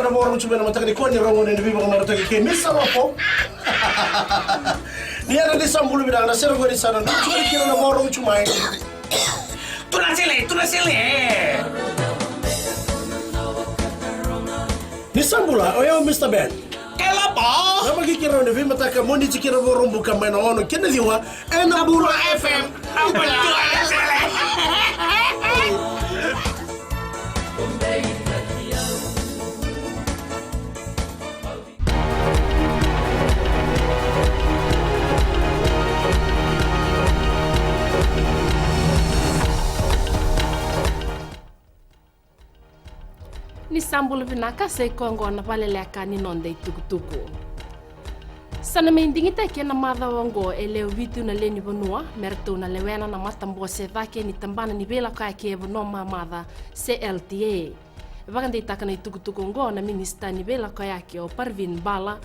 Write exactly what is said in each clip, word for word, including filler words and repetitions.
Vakarorogo tu mai na mataka nikua ni rogo ni veivakamarataki kei Misa Lopo. Ni yadra ni sa bula vinaka na sere qori sa na dua tu mai kina na vakarorogo tu mai. Tuna sele, tuna sele. Ni sa bula, o yau Mista Ben. Ke Lopo. Na vakikirau ni veimataka Moniti kei na Vakaraubuka mai na ono ki na ciwa. Ena Bula F M. Ni sa bula vinaka, sa i koya oqo na valeleka ni noda itukutuku. Sa na mai digitaki ena macawa oqo e lewe vitu na lewe ni vanua me ratou na lewena na matabose cake ni tabana ni veilakoyaki e vanua mamaca se L T A. E vakadeitaka na itukutuku oqo na minisita ni veilakoyaki o Parvin Bala,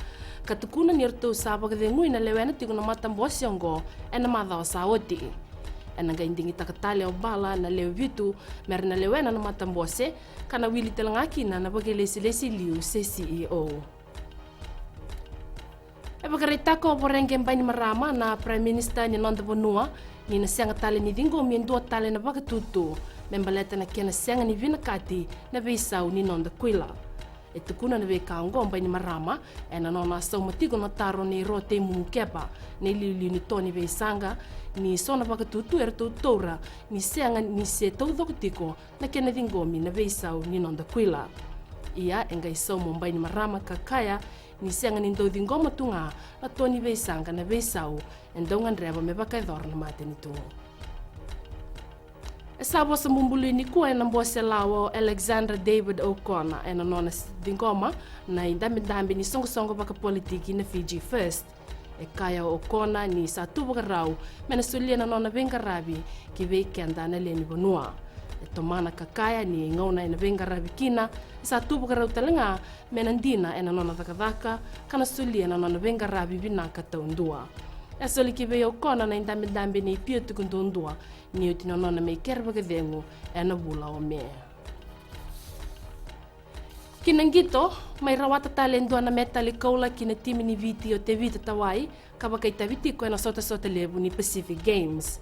ka tukuna ni ratou sa vakacegui na lewena tiko na matabose oqo ena macawa sa oti. Ena qai digitaka tale o Bala na lewe vitu me ra na lewena na matabose, ka na wili tale ga kina na vakailesilesi liu se C E O. E vakaraitaka o Voreqe Bainimarama na Prime Minister ni noda vanua ni na sega tale ni ciqomi e dua tale na vakatutu me baleta na kena sega ni vinakati na veisau ni noda kuila. E tukuna na veika oqo o Bainimarama ena nona a sauma tiko na taro nei Ro Teimumu Kepa, na iliuliu ni to ni veisaqa, ni so na vakatutu eratou taura ni sega ni se taucoko tiko na kena ciqomi na veisau ni noda kuila. Ia e qai sauma o Bainimarama ka kaya ni sega ni dau ciqoma tu ga na to ni veisaqa na veisau, e dau gadreva me vakayacora na matanitu. E sa vosa bubului nikua ena bose lawa o Alexander David O'Connor ena nona ciqoma na idabedabe ni soqosoqo vakapolitiki na Fiji First. E kaya o O'Connor ni sa tu vakarau me na solia na nona veiqaravi ki vei keda na lewe ni vanua. E tomana ka kaya ni gauna ena veiqaravi kina, e sa tu vakarau tale ga me na dina ena nona cakacaka ka na solia na nona veiqaravi vinaka taudua. E soli ki vei O'Connor na idabedabe nei Pio Tiko Duadua ni oti na nona mai kere vakacegu ena vula o Me. Ki na qito, mai rawata tale e dua na metali koula ki na timi ni Viti o Tevita Tawai, ka vakaitavi tiko ena sotasota levu ni Pacific Games.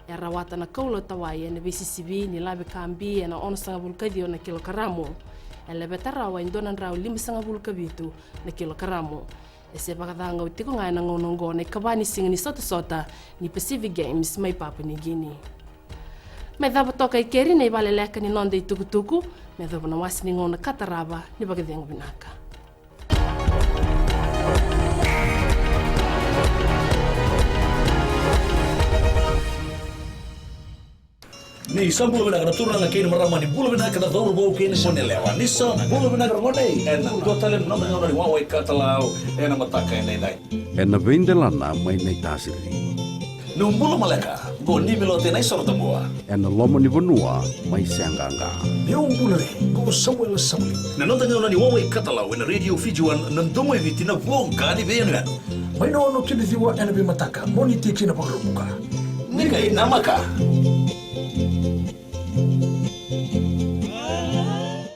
E rawata na koula o Tawai ena veisisivi ni lave ka bi ena onosagavulu ka ciwa na kilokaramu. E laveta rawa e dua na drau limasagavulu ka vitu na kilokaramu. E se vakacagau tiko ga ena gauna oqo na ikava ni siga ni sotasota ni Pacific Games mai Papua New Guinea. Me cava toka i keri na ivaleleka ni noda itukutuku, me yacova na wase ni gauna ka tarava, ni vakacegu vinaka. Ni sa bula vinaka na turaga kei na marama, ni bula vinaka na cauravou kei na gonelewa. Ni sa bula vinaka na gone. Ena dua tale na noda gauna ni wawa i katalau ena mataka edaidai. Ena veidelana mai Naitasiri. Meu bula maleka, qo Nimi Lote na i Soro Tabua. Ena loma ni vanua mai Seaqaqa. Meu bula re, qo Samuela Sauli. Na noda gauna ni wawa i katalau ena Radio Fiji One, na domo i Viti, na voqa ni veiyanuyanu. Mai na ono ki na ciwa ena veimataka, Moniti ki na Vakaraubuka. Ni qai namaka.